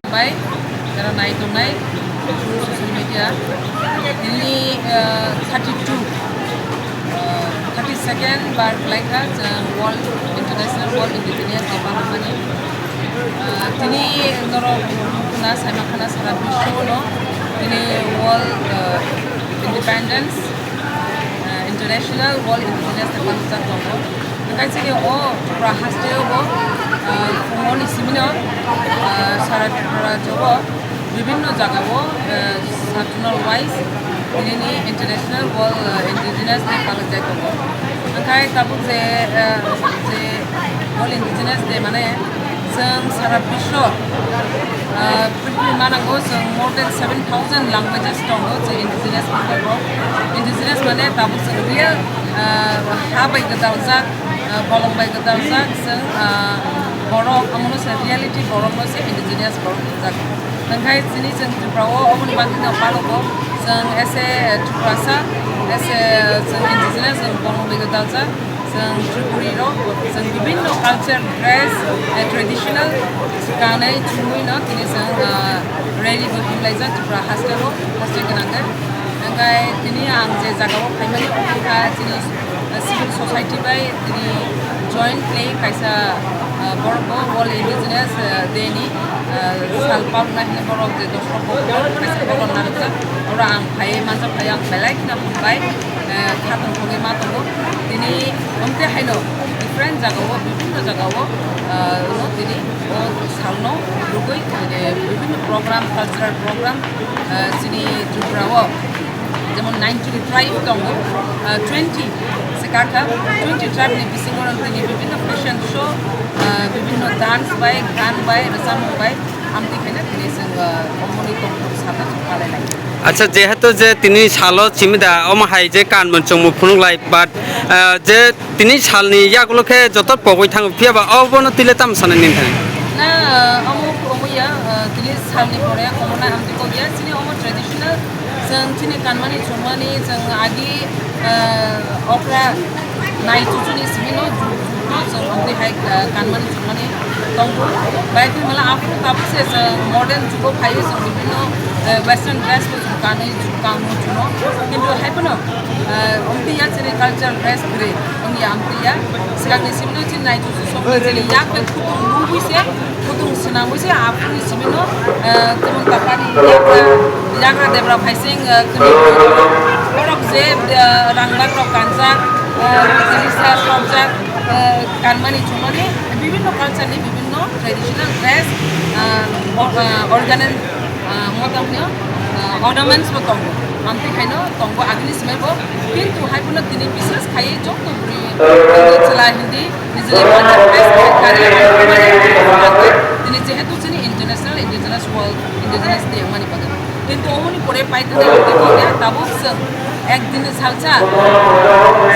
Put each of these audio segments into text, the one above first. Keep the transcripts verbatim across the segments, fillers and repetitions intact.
Bai, jara nai tongnai social media, tini, eh, thirty two, eh, thirty second bar khlaikha, jang World, International World Indigenous Day palangmani. Eh, tini norok khna, saima khna sara biswano tini World, eh, Independence, eh, International World Indigenous Day paljak tongo. Hingke chini o Tripura haste o bo, ah, phungoni simino, ah, sara Tripura jogo bibinno jagao, ah, satnal wise nini International World, ah, Indigenous Day paljak tongo. Hingke tabuk je, ah, je World Indigenous Day mane chwng sara biswo, ah, Pwrthwi manango chwng more than seven thousand languages tongo, chwng indigenous people rok. Indigenous mane tabuk chwng real, ah, ha bai gwdaljak, ah, bolong bai gwdaljak, chwng, ah, borok, omono se reality borok no se indigenous borok hwnjak. Hwnkhe chini chwng Tripura o oboni bagwi no palogo, chwng as a Tripurasa, as a chwng indigenous, chwng bolong bai gwdaljak. Chwng Tripuri rok, chwng bibinno culture, dress, eh, traditional kanwi chumui no tini chwng, ah, rally bo himlaijak Tripura haste o, haste gwnang khe. Hwnkhe tini ang je jaga o phaimani, omo wngkha chini, eh, civil society bai tini jointly kaisa, ah, borok bo World Indigenous, eh, Day ni, eh, sal paluknai hwnwi borok je dosrok bo kaisa program narwkjak. Oro ang phaiwi manjak phai ang belai kheno hambai. Eh, khatong thogwi ma tongo. Tini omte haino different jagao, bibinno jagao, eh, no tini o salno rwgwi, eh, bibinno program, cultural program, eh, chini Tripura o jemon nineteen tribe tongo, eh, twenty se kakha, twenty tribe ni bisingo rok tini bibinno fashion show, eh, bibinno dance bai, gan bai, rwchapmung bai, amtwi khaina tini chwng, eh, omoni tongthok salno chwng palai lai. Acha, jehetu je tini salo chimida, omo hai je kanmon chongmung phunuk lai, but, ah, je tini salni yagulo khe joto pogwi thango, phiya ba obono tile tamo sanai nini thani? Na, ah, omo omo ya, ah, tini salni pore omo na amtwi kok ya, chini omo traditional, chwng chini kanmani chongmani, chwng agi, ah, okra nai chuchuni simi no, ju-, ju-, no, chwng omo hai, ah, kanmani chongmani tongo. Bai khe mala aphuru tabuk se chwng modern jugo phaiwi chwng bibinno, eh, western dress bo chwng kanwi chwng kanwi chwng no. Kintu hai phano, eh, omo ya chini cultural dress kwrwi, omo ya omo ya. Swkangni simi no chini nai chuchu songni chini yak bai khutung nungwi se, khutung swnamwi se aphuru simi no, eh, jemon tapani yagra, yagra debra phaising, eh, kwrwi borok je, eh, rang bak rok kanjak, eh, tini sa sokjak, eh, kanmani chumani bibinno culture ni bibinno traditional dress, ah, or-, ah, organel, ah, motom hino, ah, ornaments bo tongo. Amtwi khaino tongo agini swmai bo. Kintu hai phano tini bises khai joto bwrwi, ah, chwla hindi nijini culture dress khai kari tini jehetu chini International Indigenous Indigenous Day wngmani bagwi. Kintu omoni pore paithaknai hwnkhe kok ya tabuk chwng ekdin salsa,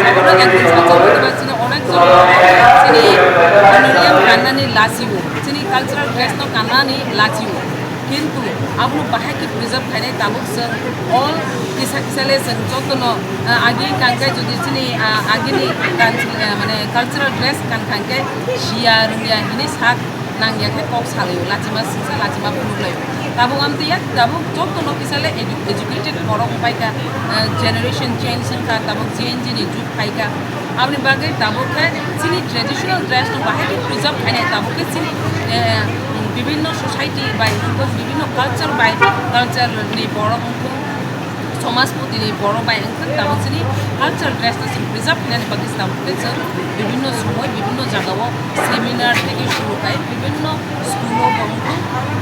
sabono ekdin salsa hwnkhe ba chini onek jon chini honorarium kannani lachio, chini cultural dress no kannani lachio. Kintu abono bahai khe preserve khainai tabuk chwng all kisa kisa le chwng jotono, ah, agi kangkhe jodi chini, ah, agini kan-, ah, mane cultural dress kan kangkhe siya rwngya hinwi sak nangya khe kok salaio, lachima singsa, lachima phunuk laio. Tabuk amtwi ya, tabuk jotono kisa le edu-, educated borok wngpai kha, ah, generation change wngkha, tabuk Gen Z ni jug phai kha. Aboni bagwi tabuk khe chini traditional dress no bahai khe preserve khainai, tabuk khe chini, eh, bibinno society bai wngkha, bibinno culture bai, culture ni borok wngkha, somajpoti ni borok bai wngkha, tabuk chini culture dress no chwng preserve khainani bagwi tabuk khe chwng bibinno somoi, bibinno jagao seminar theke shuru khai bibinno school o bo wngkha,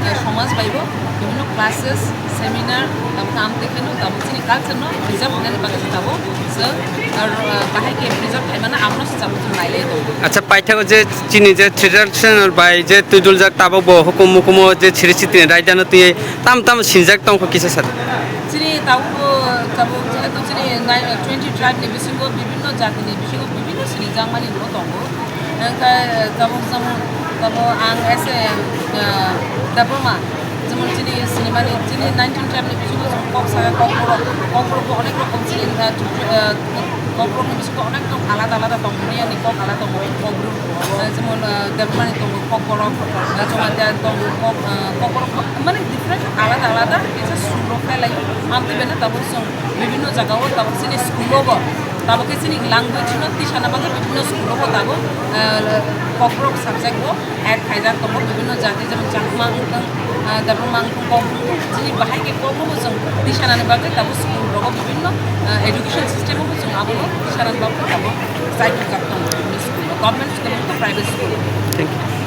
eh, somaj bai bo bibinno classes, seminar, tabuk amtwi kheno tabuk chini culture no preserve khainani bagwi tabuk chwng, ah, bahai khe preserve khaimano abono se tabuk chwng nailai tongo. Acha, paithago je chini je traditional bai je twiduljak tabuk bo hukum mukumo je siri sitini raidano twi tam tam sinjak tongkho kisa sadi. Chini tabuk bo tabuk jehetu chini nine, twenty tribe ni bisingo bibinno jati ni bisingo bibinno sinijakmani bo tongo. Hingkhe tabuk jemon tabuk ang as a, ah, Debbarma, jemon chini sinimani chini nineteen tribe ni bisingo chwng kok saka Kokborok, Kokborok bo onek rokom chini, ah, tut-, ah, Kokborok ni bisingo onek rok alada alada tongo, Riyani kok alada tongo, Kokborok, ah, jemon, ah, Debbarmani tongo Kokborok, ah, Jamatia tongo Kok, ah, Kokborok, mane different alada alada kisa sur rok phailai, amtwi beno tabuk chwng bibinno jagao tabuk chini school o bo, tabuk khe chini language no tisana bagwi bibinno school o bo tabuk, ah, Kokborok subject bo add khaijak tongo, bibinno jati jemon Chakma wngthung, ah, Debbarma wngthung, Kok wngthung, chini bahai khe Kokborok bo chwng tisanani bagwi tabuk school rogo bibinno, ah, education system o bo chwng abono tisanani bagwi tabuk chai thokjak tongo bibinno school o, government school wngthung, private school. Thank you.